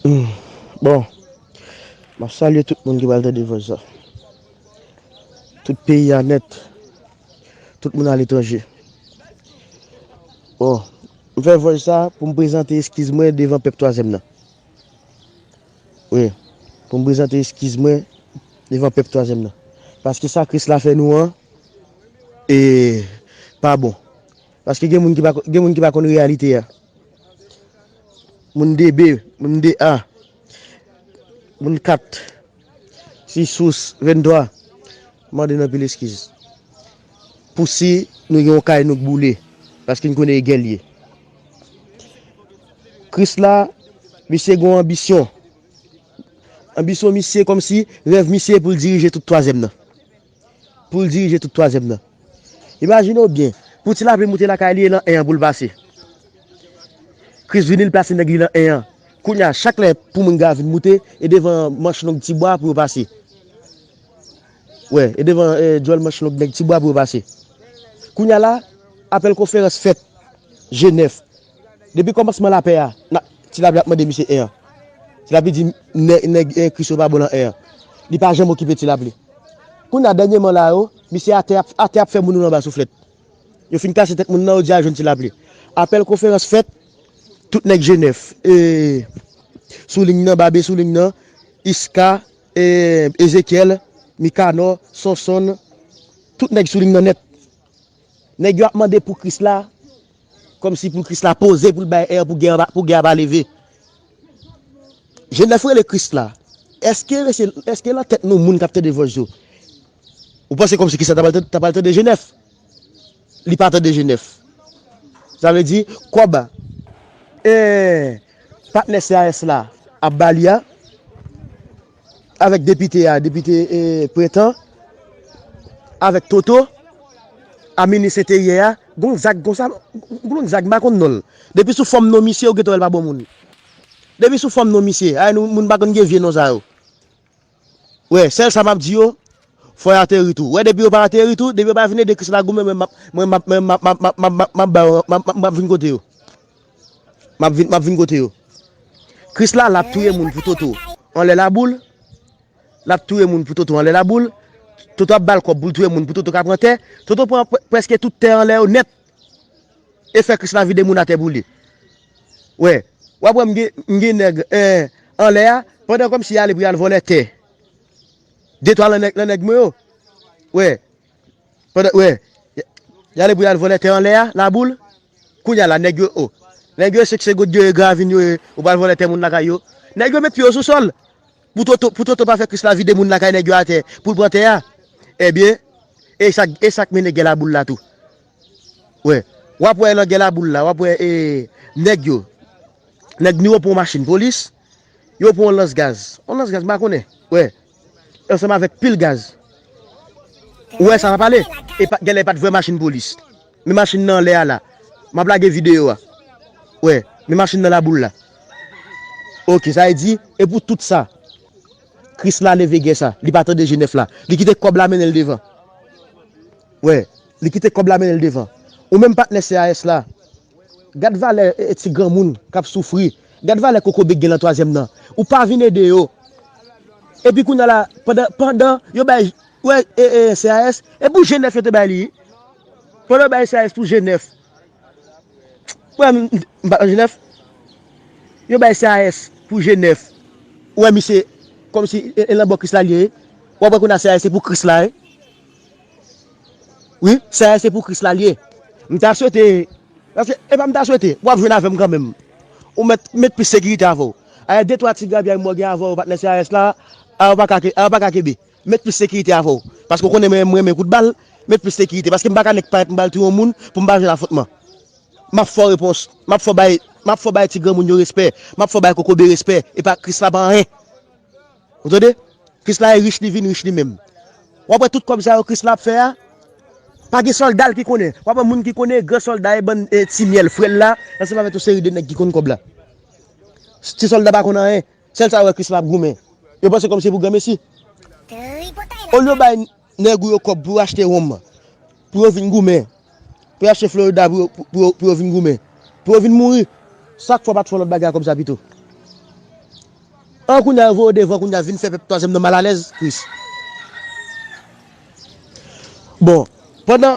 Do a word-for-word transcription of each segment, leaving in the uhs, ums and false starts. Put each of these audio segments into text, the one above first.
Hmm. Bon, m ap salye tout moun ki pral tande vòj sa. Tout peyi a nèt. Tout moun aletranje. Bon, m fè vòj sa pou m prezante eskiz mwen devan pèp twazyèm nan. Wi, pou m prezante eskiz mwen devan pèp twazyèm nan. Paske sa Kris la fè nou an, e pa bon. Paske gen moun ki pa, gen moun ki pa konn reyalite a. Moun de B, moun de A, moun kat, si sous venntwa, mande n anpil eskiz. Pou si nou gen yon kay nou k boule, paske n konnen e gè l ye. Kris la, misye gen yon anbisyon. Anbisyon misye kòmsi rèv misye pou l dirije tout twazyèm nan. Pou l dirije tout twazyèm nan. Imajine w byen, pou ti lapli moute lakay li e nan en an pou l pase. Kris vini, l plase nèg li nan en an. Kounye a, chak lè pou moun grav vin moute, e devan manch long ti bwa pou yo pase. Wè, e devan, eh, djòl manch long nèg ti bwa pou yo pase. Kounye a la, apèl konferans fèt, G nèf. Depi kòmansman lapè a, na, ti lapli ap mande misye en an. Ti lapli di nè-, nèg, eh, Kris yo pa bon nan en an. Li pa janm okipe ti lapli. Kounye a dènyèman la yo, misye atè ap, atè ap fè moun yo anba souflèt. Yo fin kase tèt moun nan, yo di al jwenn ti lapli. Apèl konferans fèt, tout nèg G nèf, eh, sou liy nan, Babe sou liy nan, Iska, eh, Ezekyèl, Mikanò, Sonsonn, tout nèg sou liy nan nèt. Nèg yo ap mande pou Kris la, kòmsi pou Kris la poze, pou l bay èr, pou gè a pa, pou gè a pa leve. G nèf rele Kris la. Èske, èske nan tèt nou moun k ap tande vòj yo? Ou panse kòmsi Kris la ta pral tande, ta pral tande G nèf? Li pa tande G nèf. Sa vle di, kòb, eh, patnè C A S la ap ba li a, avèk depite a, depite, eh, Prentan, avèk Toto, a minis enteryè a, gon zak konsa, gon zak m pa konn non l. Depi sou fòm non misye, ou gentan wè l pa bon moun. Depi sou fòm non misye, ay nou, moun pa konn gen vye non sa yo. Wè, sèl sa m ap di yo, fò y ateri tou. Wè, depi yo pa ateri tou, depi yo pa vin ede Kris la goumen, mwen m ap, mwen m ap, mwen m ap, m ap, m ap, m ap, m ap ba yo, m ap, m ap, m ap vin kote yo. M ap vin, m ap vin kote yo. Kris la, l ap touye moun pou Toto anlè laboul. L ap touye moun pou Toto anlè laboul. Toto ap ba l kòb pou l touye moun pou Toto ka pran tè. Toto pran pre-, prèske tout tè anlè yo nèt. E fè Kris la vide moun atè pou li. Wè, w ap wè m gen, m gen nèg, eh, anlè a, pandan kòmsi y ale pou y al vòlè tè. De twa lan nèg, lan nèg mwen yo. Wè, pandan, wè, y, y ale pou y al vòlè tè anlè a, laboul. Kounye a la, nèg yo, o. Nèg yo, se, se goud yo ye, gravin yo ye, ou pral vòlè tè moun lakay yo. Nèg yo met pye yo sou sòl. Pou Toto, pou Toto pa fè Kris la vide moun lakay nèg yo atè, pou l pran tè a. Ebyen, e sa, e sa k mennen gè laboul la tou. Wè, w ap wè nan gè laboul la, w ap wè, e, nèg yo. Nèg nou yo pran yon machin polis, yo pran yon lans gaz. Yon lans gaz, m pa konnen. Wè, ansanm avèk pil gaz. Ou wè sa pa pale? E pa, genlè e pa t vrè machin polis. Men machin nan anlè a la. M ap lage videyo a. Wè, men machin nan laboul la. Oke, sa vle di, e pou tout sa, Kris la leve gè sa. Li pa tande G nèf la. Li kite kòb la mennen l devan. Wè, li kite kòb la mennen l devan. Ou menm patnè C A S la, gad valè, e, e, ti granmoun k ap soufri. Gad valè kokobe k gen lan twazyèm nan. Ou pa vin ede yo. Epi kounye a la, pandan, pandan yo bay, wè, e, e, C A S, e pou G nèf yo te bay li. Pandan yo bay C A S pou G nèf. Wè, m, m pa nan G nèf. Yo bay C A S pou G nèf. Ou wè misye, kòmsi, e, e, lan bò Kris la l ye. W ap wè kounye a C A S se pou Kris la, wi. Wi, C A S se pou Kris la l ye. M ta swete, paske, e pa m ta swete, w ap jwenn avè m kanmenm. Ou mèt, met plis sekirite avè w. Ayè, de twa ti grapyay mò gen avè w, patnè C A S la, a yo pa ka ke-, a yo pa ka kenbe. Met plis sekirite avè w. Paske w konnen mwen, m renmen kout bal, met plis sekirite. Paske m pa ka nèk parèt m pral touye yon moun pou m pa jwenn afwontman. M ap fè w repons, m ap fè w bay, m ap fè w bay ti granmoun yo respè, m ap fè w bay kokobe respè, e pa Kris la pa anyen. Ou tande? Kris la e rich, li vin rich li menm. W ap wè tout kòb sa yo Kris la ap fè a, pa gen sòlda l ki konnen. W ap wè moun ki konnen, gran sòlda e bann, e, ti myèl, frè l la, ansanm avèk yon seri de nèg ki konn kòb la. Ti sòlda pa konn anyen. Sèl sa yo wè Kris la ap goumen. Yo panse kòmsi se pou granmesi. Olye yo bay nèg ou yo kòb pou yo achte wonm, pou yo vin goumen, pou yo achte Florida pou yo, pou, pou yo, pou yo vin goumen, pou yo vin mouri, sa k fè w pa t fè yon lòt bagay ak kòb sa pito? An kounye a yo voye w devan, kounye a vin fè pèp twazyèm nan malalèz, Kris. Bon, pandan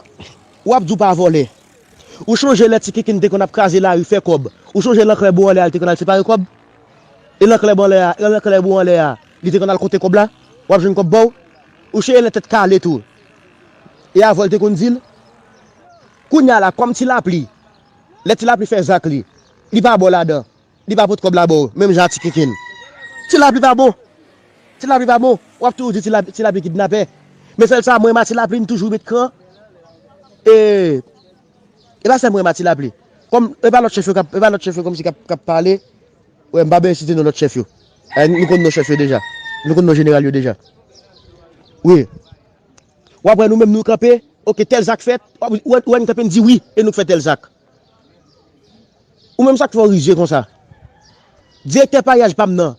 w ap di w pa vòlè, ou chonje lè Ti Kinkin te konn ap kraze lari fè kòb? Ou chonje lè anklè bo anlè a li te konn al separe kòb? E lè anklè bo anlè a, lè anklè bo anlè a, li te konn al konte kòb la? W ap jwenn kòb ba w? Ou chonje lè tèt kale tou? E avè w te konn di l? Kounye a la, kòm Ti Lapli, lè Ti Lapli fè zak li, li pa ba w ladan. Li pa pot kòb la ba w, menm jan a Ti Kinkin. Ti Lapli pa bon. Ti Lapli pa bon. W ap toujou di Ti Lapli, Ti Lapli kidnapè. Men sèl sa, mwen menm a Ti Lapli, m toujou met kran. E, e pa sèl mwen menm a Ti Lapli. Kòm, e pa lòt chèf yo k ap, e pa lòt chèf yo kòmsi k ap, k ap pale. Wè, m pa bezwen site non lòt chèf yo. E, nou konn non chèf yo deja. Nou konn non jeneral yo deja. Wi. W ap wè nou menm nou kanpe, oke, tèl zak fèt, w ap, ou wè, ou wè n kanpe n di wi, e nou k fè tèl zak. Ou menm sa k fè w rize konsa? Direktè paryaj pa m nan.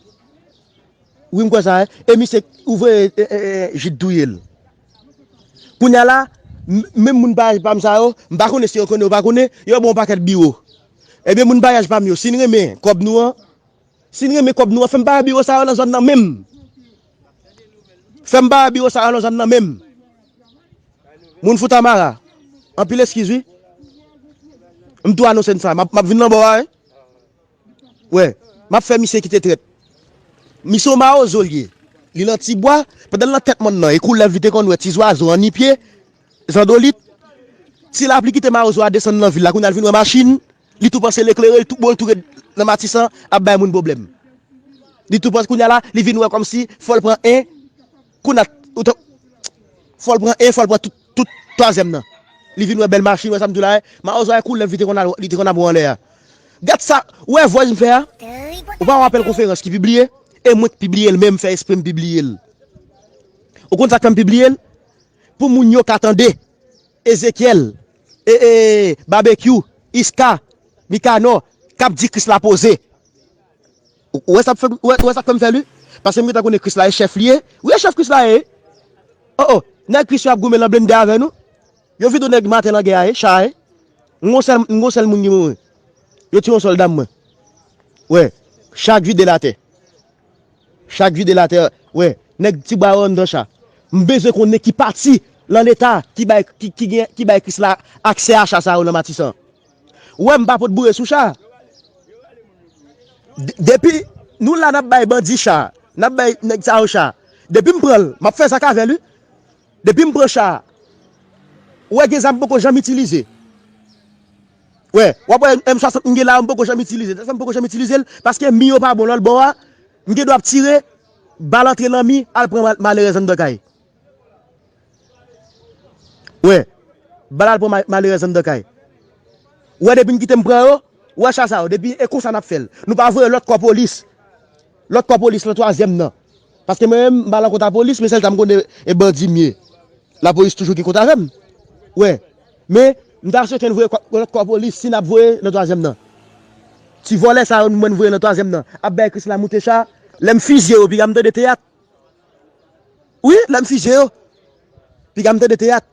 Wi, m kwè sa, wi. E misye, ou voye, e, e, e, Jid touye l. Kounye a la, m, menm moun paryaj pa m sa yo, m pa konnen si yo konnen, yo pa konnen, yo ba yon pakèt biwo. Ebyen, moun paryaj pa m yo, si n renmen kòb nou an, si n renmen kòb nou an, fè m pa wè biwo sa yo nan zòn nan menm. Fè m pa wè biwo sa yo nan zòn nan menm. Moun Foutamara, anpil eskiz wi. M tou anonse n sa, m ap, m ap vin nan bò a, wi. Wè, m ap fè misye kite trèt. Misye yon mawozo l ye. Li nan Tibwa, pandan l nan tèt mòn nan, e koulèv li te konn wè, ti zwazo, annipye, zandolit. Ti Lapli kite mawozo a desann nan vil la, kounye a l vin wè machin, li tou panse l eklere, li tou, bon, l tou ret nan Matisan ap bay moun pwoblèm. Li tou panse kounye a la, li vin wè kòmsi fò l pran en, kounye a, ou t-, fò l pran en, fò l pran tout, tout twazyèm nan. Li vin wè bèl machin, wè sa m di w la, eh, mawozo a koulèv li te konn al, li te konn ap wè anlè a. Gad sa, ou wè vòs m fè a? Ou pa wè apèl konferans ki pibliye? E mwen k pibliye l, men m fè espre m pibliye l. Ou konn sa k fè m pibliye l? Pou moun yo ka tande. Ezekyèl, e, e, Babekyou, Iska, Mikanò, k ap di Krisla poze. Ou, ou wè sa k fè, ou wè, ou wè sa k fè m fè l, wi? Paske m gentan konnen Krisla e chèf li ye. Wi, e chèf Krisla ye, wi. O, o, nèg Krisla ap goumen nan blende avè nou. Yo vide yon nèg maten nan gè a, e, cha, e. M gon sèl, m gon sèl moun ki mouri. Yo tiye yon sòlda m, mwen. Wè, cha k vide l atè. Cha k vide l atè, wè, nèg Tibwa yo anndan cha. M bezwen konnen ki pati nan Leta ki bay, ki, ki gen, ki bay Krisla aksè a cha sa yo nan Matisan. Ou wè, m pa pot boure sou cha. D-, depi nou la, n ap bay bandi cha, n ap bay nèg sa yo cha. Depi m pran l, m ap fè zak avè l, wi. Depi m pran cha, ou wè gen zam m poko janm itilize. Wè, w ap wè M swasant m gen la, m poko janm itilize. Tèlsa m poko janm itilize l, paske mi yo pa bon lòt bò a, m gen dwa ap tire, bal antre nan mi, al pran mal-, malerèz anndan kay. Wè, bal al pran ma-, malerèz anndan kay. Ou wè depi m kite m pran yo, ou wè cha sa yo, depi e konsa n ap fè l. Nou pa voye lòt kò polis. Lòt kò polis nan twazyèm nan. Paske mwen menm, m pa nan kont a polis, men sèl sa m konnen e bandi m ye. Lapolis toujou gen kont avè m. Wè. Men, m ta swete n voye kò, lòt kò polis, si n ap voye nan twazyèm nan. Ti vòlè sa yo, mwen n voye nan twazyèm nan. Ap bay Krisla moute cha. Lè m fizye yo, piga m tande teyat. Wi, lè m fizye yo. Piga m tande teyat.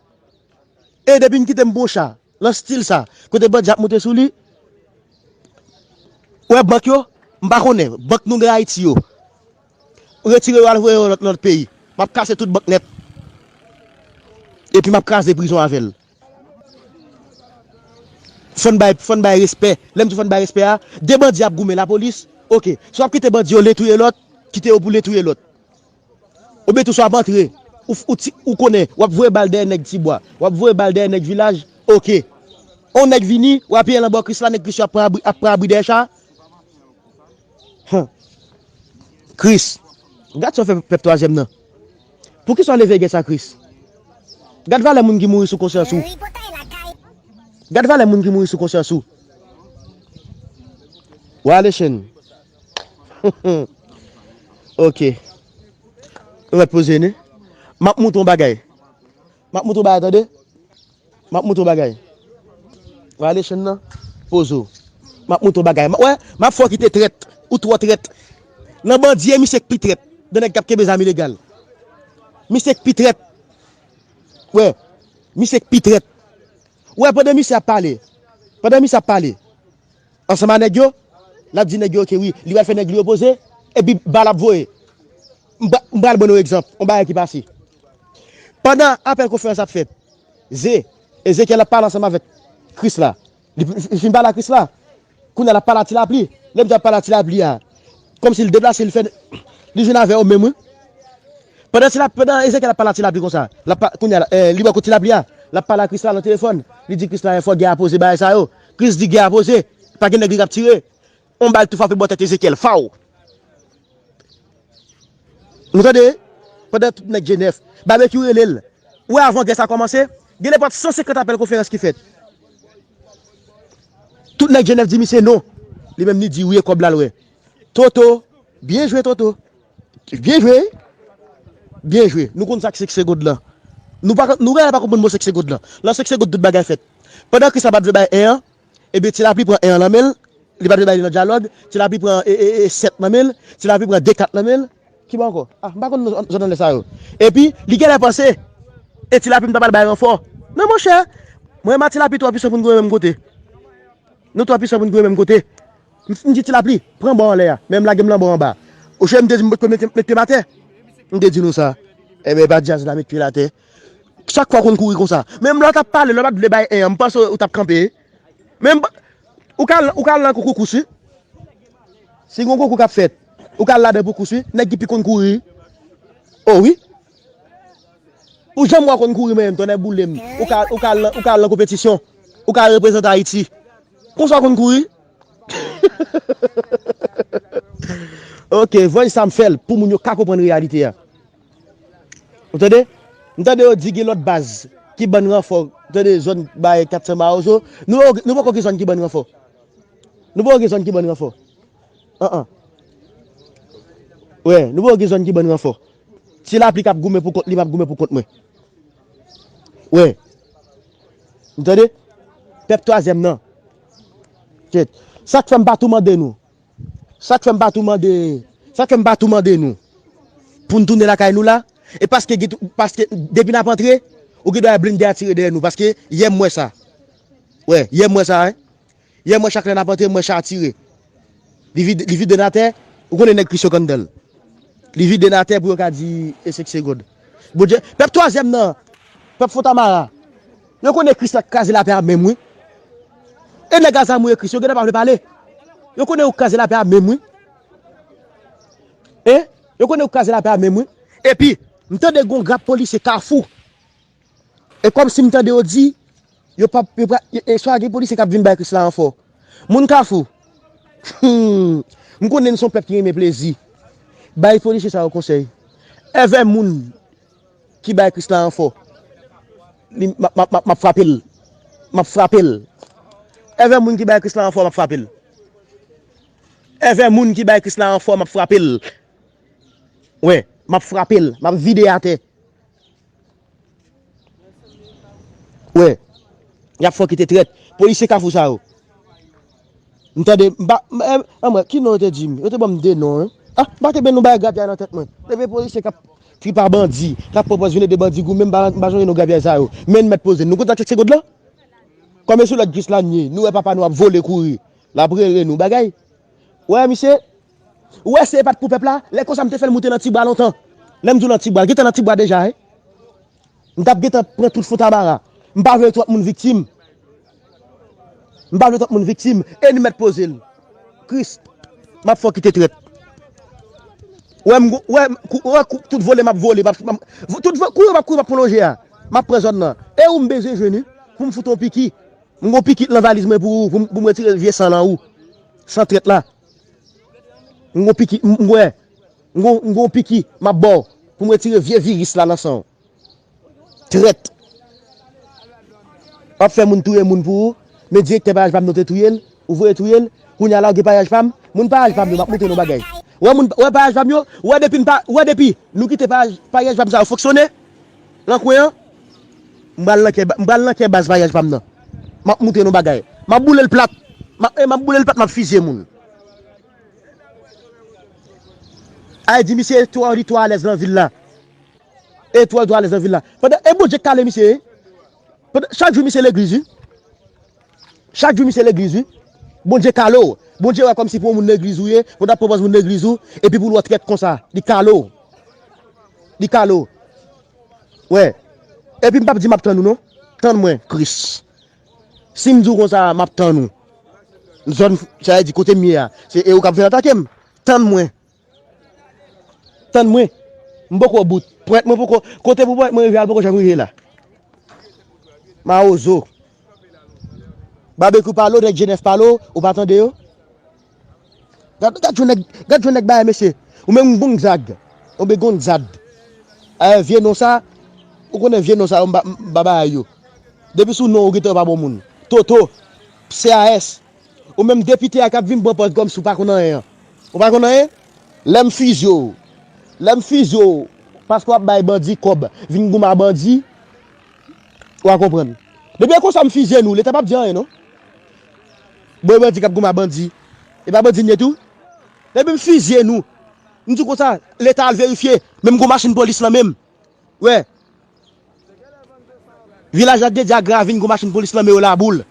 E depi n kite m pran yon cha, nan stil sa, kote bandi ap moute sou li, ou wè bank yo, m pa konnen, bank nou gen Ayiti yo, retire yo al voye yo nan lòt, nan lòt peyi. M ap kase tout bank nèt. Epi m ap kraze prizon avè l. Fò n bay, fò n bay respè. Lè m di fò n bay respè a, de bandi ap goumen lapolis, oke. Si w ap kite bandi yo len touye lòt, kite yo pou len touye lòt. Oubyen tou sa w ap antre, ou, ou, ti, ou konnen, w ap voye bal dèyè nèg Tibwa, w ap voye bal dèyè nèg vilaj, oke. On nèg vini, w apiye l anba Kris la, nèg Kris yo ap pran abri, ap pran abri dèyè cha. Hum. Kris, gad sa w fè pèp twazyèm nan. Poukisa w leve gè sa, Kris? Gad valè moun ki mouri sou konsyans ou. Gad valè moun ki mouri sou konsyans ou. Wale chen. Ok. Ou mèt poze, ni? M ap montre yon bagay. M ap montre yon bagay, tande. M ap montre yon bagay. Wale chen nan. Poze w. M ap montre yon bagay. M, wè, m ap fè w kite trèt. Ou twò trèt. Nan bandi, e misye k pi trèt. De nèg k ap kenbe zam ilegal. Misye k pi trèt. Wè. Misye k pi trèt. Wè, pandan misye ap pale. Pandan misye ap pale. Ansanm a nèg yo, l ap di nèg yo, ok, wi, li pral fè nèg li yo poze. epi bal ap voye. M pra- m pral ban nou egzanp, yon bagay ki pase. Pandan apèl konferans ap fèt, Ze, Ezekyèl ap pale ansanm avèk Kris la. Li, li fin pale a Kris la. Kounye a l ap pale a Ti Lapli. Lè m di ap pale a Ti Lapli a, kòmsi l deplase, l fè, li jwenn avè yo menm, wi. Pandan Ti Lapli, pandan Ezekyèl ap pale a Ti Lapli konsa, l ap pa- kounye a, eh, li bò kot Ti Lapli a, l ap pale a Kris la nan telefòn. Li di Kris la, fò gè a poze bagay sa yo. Kris di gè a poze. Pa gen nèg li k ap tire. On bal tou frape bò tèt Ezekyèl. Faw. Nou tande? Pandan tout nèg G nèf, Babekyou rele l. Ou wè avan gè sa kòmanse, gen nenpòt san senkant apèl konferans ki fèt. Tout nèg G nèf di misye non. Li menm li di wi, e kòb la l wè. Toto, byen jwe Toto. Byen jwe. Byen jwe. Nou konn sa k senk segond lan. Nou pa, nou genlè pa konprann mo senk segond lan. Nan senk segond tout bagay fèt. Pandan Kris la pa t vle bay en an, ebyen Ti Lapli pran en an nan men l, li pa t vle bay li nan dyalòg, Ti Lapli pran e, e, e, sèt nan men l, Ti Lapli pran de kat nan men l. Ki bò ankò? Ah, m pa konn zòn anlè sa yo. Epi, li genlè panse, e Ti Lapli m ta pral bay ranfò. Non, monchè, mwen menm a Ti Lapli twò pwisan pou n goumen menm kote. Nou twò pwisan pou n goumen menm kote. M, m di Ti Lapli, pran bò anlè a. Men m lage m nan bò anba. Oche m te di m potko mete, met pye m atè. M te di nou sa. Ebyen, e pa djaz la met pye l atè. Chak fwa w konn kouri konsa. Menm lè w t ap pale, lè w pa t vle bay en an, m panse w t ap kanpe. Menm, ou ka, ou ka al nan konkou kous, wi. Si gon konkou k ap fèt, ou ka al ladan pou kous, wi. Nèg ki pi konn kouri. O wi. Ou janm wè w konn kouri menm, tonnè boule m. Ou ka, ou ka al nan, ou ka al nan konpetisyon. Ou ka al reprezante Ayiti. Konsa w konn kouri? Ok, voice sa m fè l pou moun yo ka konprann reyalite a. Ou tande? M tande yo di gen lòt baz ki ban n ranfò. Ou tande zòn bay kat san Mawozo. Nou, nou poko gen zòn ki ban n ranfò. Nou poko gen zòn ki ban n ranfò. An an. Wè, nou poko gen zòn ki ban n ranfò. Ti Lapli k ap goumen pou kont li, m ap goumen pou kont mwen. Wè. Ou tande? Pèp twazyèm nan. Kèt. Sa k fè m pa tou mande nou. Sa k fè m pa tou mande, sa k fè m pa tou mande nou pou n tounen lakay nou la, e paske, gen tou- paske depi n ap antre, ou gen dwa wè blende a tire dèyè nou, paske yè m wè sa. Wè, yè m wè sa, wi. Yè m wè chak lè n ap antre, m wè cha a tire. Li vide, li vide n atè, ou konnen nèg Kris yo k anndan l. Li vide n atè pou yo ka di e senk segonn. Bondye, pèp twazyèm nan, pèp Fontamara, yo konnen Kris la k kraze lapè a menm, wi. E nèg a zam ou e Kris, yo gentan pa vle pale. Yo konnen ou k kraze lapè a menm, wi. E, yo konnen ou k kraze lapè a menm, wi. Epi, m tande gon grap polisye Kafou. E kòmsi m tande yo di, yo p ap, yo pra- e, e swa gen polisye k ap vin bay Kris la ranfò. Moun Kafou, hmm, m konnen n se yon pèp ki renmen plezi. Bay polisye sa yo konsèy. Èvè moun ki bay Kris la ranfò, li, m ap, m ap, m ap, m ap frape l. M ap frape l. Èvè moun ki bay Kris la ranfò, m ap frape l. Èvè moun ki bay Kris la ranfò, m ap frape l. Wi, m ap frape l. M ap vide atè. Wi. Y ap fè w kite trèt. Polisye Kafou sa yo. M tande, m pa, m, eh, anmwey, ki non yo te di m? Yo te ban m de non, wi. Ah, m pa te byen nou bay grapyay nan tèt mwen. Depi polisye k ap trip a bandi, k ap pran pòz vin ede bandi goumen, m pa, m pa sonje non grapyay sa yo. Men n mèt poze n. Nou konn sa k se goud lan? Kòm e sou lòd Krislan ye, nou wè papa nou ap vole kouri. L ap rele nou bagay. Wè, misye, ou wè se pa t pou pèp la, lè konsa m te fè l moute nan tibwa lontan. Lè m di w nan tibwa, l gentan nan tibwa deja, wi. M t ap gentan pran tout Fontamara. M pa vle twòp moun viktim. M pa vle twòp moun viktim. E n mèt poze l. Kris, m ap fè w kite trèt. Wè m, wè, kou- wè kou- tout vole m ap vole, m ap, m ap- tout vo- kouri m ap kouri, m ap pran lonje a. M ap pran zòn nan. E ou m bezwen jwenn, wi, pou m fout w yon piki. M gon piki nan valiz mwen pou ou, pou m, pou m retire vye san nan ou. San trèt la. M gon piki, m, m, wè. M gon, m gon piki, m ap ba w. Pou m retire vye viris la nan san w. Trèt. W ap fè moun touye moun pou ou. Men direktè Payaj Pam nan te touye l. Ou voye touye l. Kounye a la, ou gen Payaj Pam. Moun Payaj Pam yo, m ap montre nou bagay. Wè moun, wè Payaj Pam yo. Wè depi n pa, wè depi nou kite Payaj, Payaj Pam sa yo fonksyone. Nan kwen an. M pral nan kè, m pral nan kè baz Payaj Pam nan. M ap montre nou bagay. M ap boule l plat. M ap, eh, m ap boule l plat, m ap fizye moun. Ay di misye twò, li twò alèz nan vil la. E twò, li twò alèz nan vil la. Pandan, e Bondye k kale misye, wi. Pandan, chak jou misye legliz, wi. Chak jou misye legliz, wi. Bondye kale w. Bondye wè kòmsi pou yon moun legliz ou ye, pou w t ap pran pòz moun legliz ou, epi pou l wè w trèt konsa. Li kale w. Li kale w. Wè. Epi m p ap di m ap tann ou non. Tann mwen, Kris. Si m di w konsa, m ap tann ou. Zòn, sa vle di kote m ye a. Se e ou k ap vin atake m. Tann mwen. Tann mwen. M poko bout. Pwent mwen poko. Kote pou pwent mwen rive a, l poko janm rive la. Mawozo. Babekyou pale w, nèg Jenèf pale w, ou pa tande yo? Gad, gad jan nèg, gad jan nèg bagay, mesye. Ou menm Gonzag. Oubyen Gonzad. Eh, vye non sa, ou konnen vye non sa yo, m pa, m pa bagay yo. Depi sou non, ou gentan pa bon moun. Toto, C A S. Ou menm depite a k ap vin pran pòz kòmsi ou pa konn anyen an. Ou pa konn anyen? Lè m fizye w, lè m fizye w, paske w ap bay bandi kòb, vin goumen a bandi, w a konprann. Depi e konsa m fizye nou, Leta p ap di anyen non. Bon, e bandi k ap goumen a bandi. E pa bandi n ye tou? Depi m fizye nou, m di w konsa, Leta al verifye, menm gon machin polis lan menm. Wè. Vilaj Ladedye a Gravin, gon machin polis nan men yo Laboul.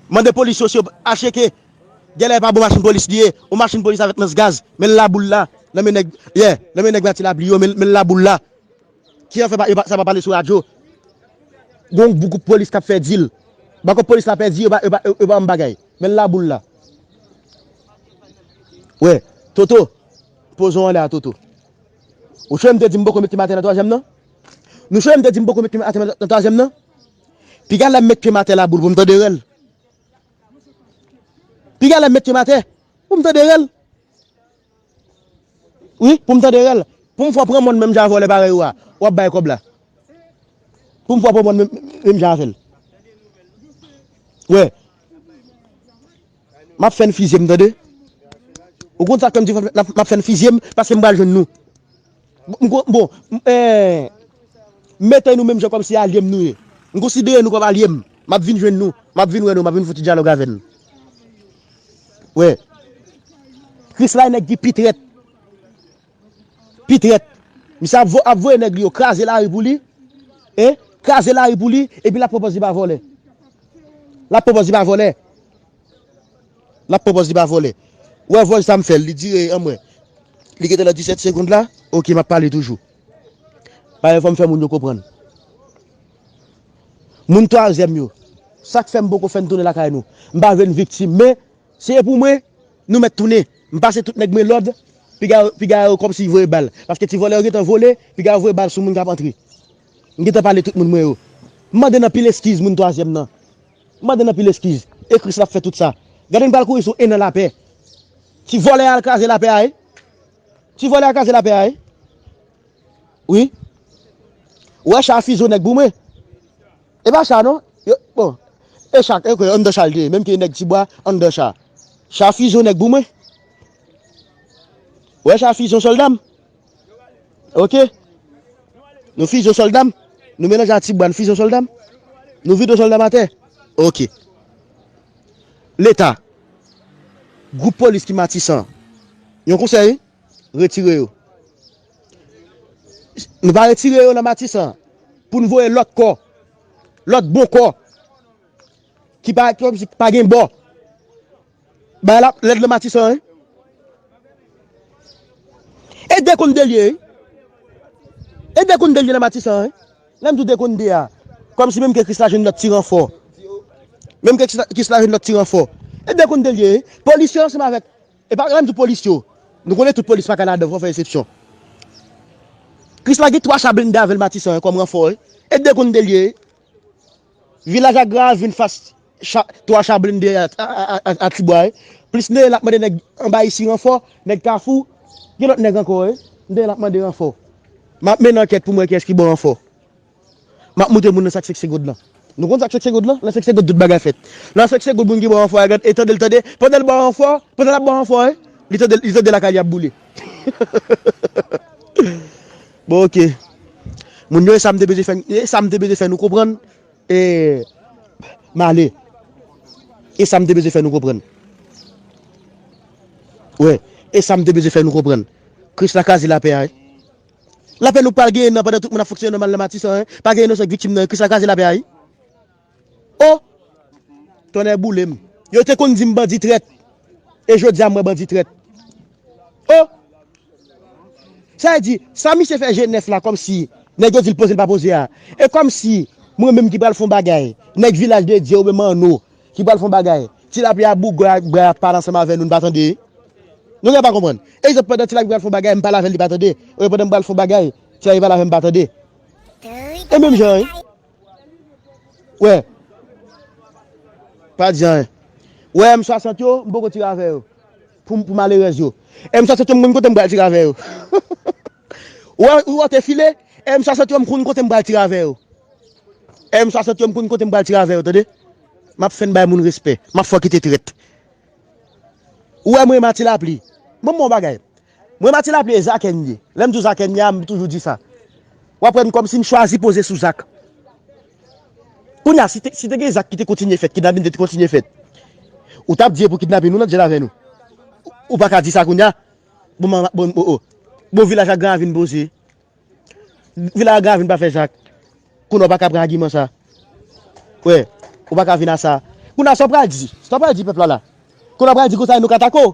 Mande polis yo si yo pa cheke. Genlè e pa bon machin polis li ye. Yon machin polis avèk lans gaz. Men Laboul la. Nan men nèg, yeah, nan men nèg Mati Lapli yo, men, men Laboul la. Ki an fè pa, yo pa, sa pa pale sou radyo. Gon gwoup polis k ap fè dil. Bakòp polis la pèdi, yo pa, yo pa, yo pa yon bagay. Men Laboul la. Wè, Toto. Poze w anlè a, Toto. Ou sonje m te di m poko met pye m atè nan twazyèm nan? Nou sonje m te di m poko met pye m atè nan twazyèm nan? Piga lè m met pye m atè Laboul pou m tande rèl. Piga lè m met pye m atè pou m tande rèl. Wi, pou m tande rèl. Pou m fè w pran mòn menm jan avè w lè parèy ou a. W ap bay kòb la. Pou m fè w pran mòn menm, menm jan avè l. Wè. M ap fè n fizye m, tande. Ou konn sa k fè m di m ap fè n fizye m, paske m pral jwenn nou. M ko-, bon, m, eh, m mete nou menm jan kòmsi alye m nou ye. M konsidere nou kòm alye m. M ap vin jwenn nou. M ap vin wè nou. M ap vin fè ti dyalòg avè n. Wè. Krisla e nèg ki pi trèt. Pi trèt. Misye ap vo-, ap voye nèg li yo kraze lari pou li. E, kraze lari pou li. Epi l ap pran pòz li pa vòlè. L ap pran pòz li pa vòlè. L ap pran pòz li pa vòlè. Ou wè vòl sa m fè l, li dire an mwen. Li gentan nan disèt segonn la. Oke, m ap pale toujou. Paske fò m fè moun yo konprann. Moun twazyèm yo. Sa k fè m poko fè n tounen lakay nou. M pa vle n viktim, men se pou mwen, nou mèt tounen. M pase tout nèg mwen lòd, piga, piga yo kòmsi voye bal. Paske ti vòlè yo gentan vole, piga yo voye bal sou moun k ap antre. M gentan pale tout moun mwen yo. M mande n anpil eskiz moun twazyèm nan. M mande n anpil eskiz. E Kris l ap fè tout sa. Gade n pral kouri sou en an lapè. Ti vòlè a al kraze lapè a, wi. Ti vòlè a al kraze lapè a, wi. Wi. Ou wè cha fizye nèg pou mwen. E pa cha non. Yo, bon. E cha, e kwe, anndan cha l te ye. Menm ke nèg Tibwa, anndan cha. Cha fizye nèg pou mwen. Ou wè cha fizye sòlda m. Oke. Nou fizye sòlda m. Nou melanje a Tibwa, nou fizye sòlda m. Nou vide sòlda m atè. Oke. Leta. Gwoup polis ki Matisan. Yon konsèy, retire yo. Nou pa retire yo nan Matisan. Pou n voye lòt kò. Lòt bon kò. Ki pa, ki pa gen bò. Bagay la lèd nan Matisan, wi. E de konn de l ye, wi. E de konn de l ye nan Matisan, wi. Lè m di w de konn de a. Kòmsi menm ke Krisla jwenn lòt ti ranfò. Menm ke Krisla, Krisla jwenn lòt ti ranfò. E de konn de l ye, wi. Polis yo ansanm avèk, e pa, lè m di w polis yo. Nou konnen tout polis pa ka ladan, fò fè eksepsyon. Krisla gen twa cha blende avè l Matisan, wi, kòm ranfò, wi. E de konn de l ye, wi. Vilaj Agra vin fas cha, twa cha blende a, a, a, a, a Tibwa, wi. Plis Neye l ap mande nèg anba isi ranfò, nèg Kafou, gen lòt nèg ankò, wi. Neye l ap mande ranfò. M ap mennen ankèt pou m wè kiyès ki ban ranfò. M ap montre moun nan sa k senk segonn lan. Nou konn sa k senk segonn lan? Nan senk segonn tout bagay fèt. Nan senk segonn moun ki ban ranfò a, gad, e tande l tande. Pandan l ban ranfò, pandan l ap ban ranfò, wi. Li tande, li tande lakay li ap boule. Bon, oke. Moun yo, e sa m te bezwen fè, e sa m te bezwen fè nou konprann. E, m ale. E sa m te bezwen fè nou konprann. Wi, e sa m te bezwen fè nou konprann. Krisla kraze lapè a, wi. Lapè nou pral genyen nan pandan tout moun ap fonksyone nòmal nan Matisan, wi. Pa gen inosan k viktim nan, wi. Krisla kraze lapè a, wi. O! Tonnè boule m. Yo te konn di m bandi trèt. E jodi a m wè bandi trèt. Oh! Sa vle di, sa misye fè G nèf la kòmsi nèg yo di l poze l pa poze a. E kòmsi mwen menm ki pral fè yon bagay, nèg Vilaj de Dye oubyen Manno ki pral fè yon bagay, Ti Lapli a bougay ak bra ap pale ansanm avè nou, n pa tande. Nou gen pa konprann. Egzanp, pandan Ti Lapli pral fè yon bagay, m pale avè l, li pa tande. Oubyen pandan m pral fè yon bagay, Ti Lapli pale avè m, m pa tande. E menm jan, wi. Wè. Pa di anyen. Wè, M swasant yo, m poko tire avè yo. Pou, pou malerèz yo. M swasant yo, m konn kote m pral tire avè yo. Wè, ou wè te file, M swasant yo, m konn kote m pral tire avè yo. M swasant yo, m konn kote m pral tire avè yo, tande? M ap fè n bay moun respè. M ap fè w kite trèt. Ou wè mwen Mati Lapli. Mwen, m yon bagay. Mwen Mati Lapli e Zakè m ye. Lè m di w Zakè m ye a, m toujou di sa. W ap wè m kòmsi m chwazi poze sou Zak. Kounye a, si te, si te gen Zak ki te kontinye fèt, kidnapin te kontinye fèt, ou t ap di e pou kidnapin nou nan djèl avè nou. Ou pa ka di sa kounye a. Bon, bon, bon, oh, oh. Bon, Vilaj ak Gran Ravin poze. Vilaj ak Gran Ravin pa fè Zak. Kounye a ou pa ka pran agiman sa. Wè, ou pa ka vin a sa. Kounye a sa w pral di. Sa w pral di pèp la la. Kounye a w pral di konsa nou ka tako.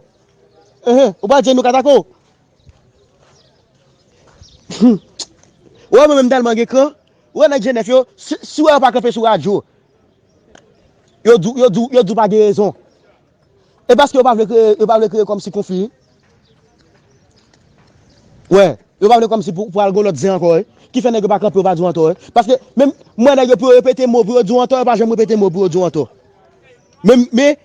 Enhen, ou pral di nou ka tako. Ou wè mwen menm tèlman gen kran. Ou wè nèg G nèf yo, si, si w wè yo pa kanpe sou radyo, yo di w, yo di w, yo di w pa gen rezon. E paske yo pa vle kreye, yo pa vle kreye kòmsi konfli. Wè, yo pa vle kòmsi pou, pou al gon lòt zen ankò, wi. Ki fè nèg yo pa kanpe, yo pa di w antò, wi. Paske menm, m wè nèg yo pou yo repete mo, pou yo di w antò, yo pa janm repete mo pou yo di w antò. Men, men,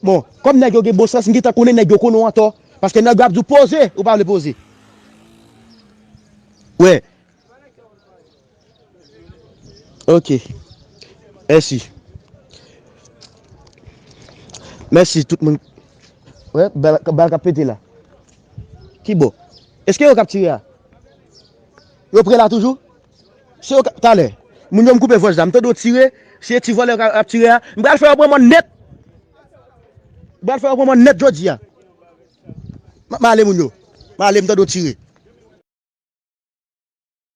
bon, kòm nèg yo gen bon sans, m gentan konnen nèg yo konn w antò. Paske nèg yo ap di w poze, ou pa vle poze. Wè. Ok. Mèsi. Mèsi tout moun. Wè, bal, bal k ap pete la. Ki bò? Èske yo k ap tire a? Yo pre la toujou? Se yo k ap, talè. Moun yo m koupe vòj la. M tande yo tire. Se ti vòlè k ap tire a. M pral fè yo pran mòn nèt. M pral fè yo pran mòn nèt jodi a. M, m ale moun yo. M ale, m tande yo tire.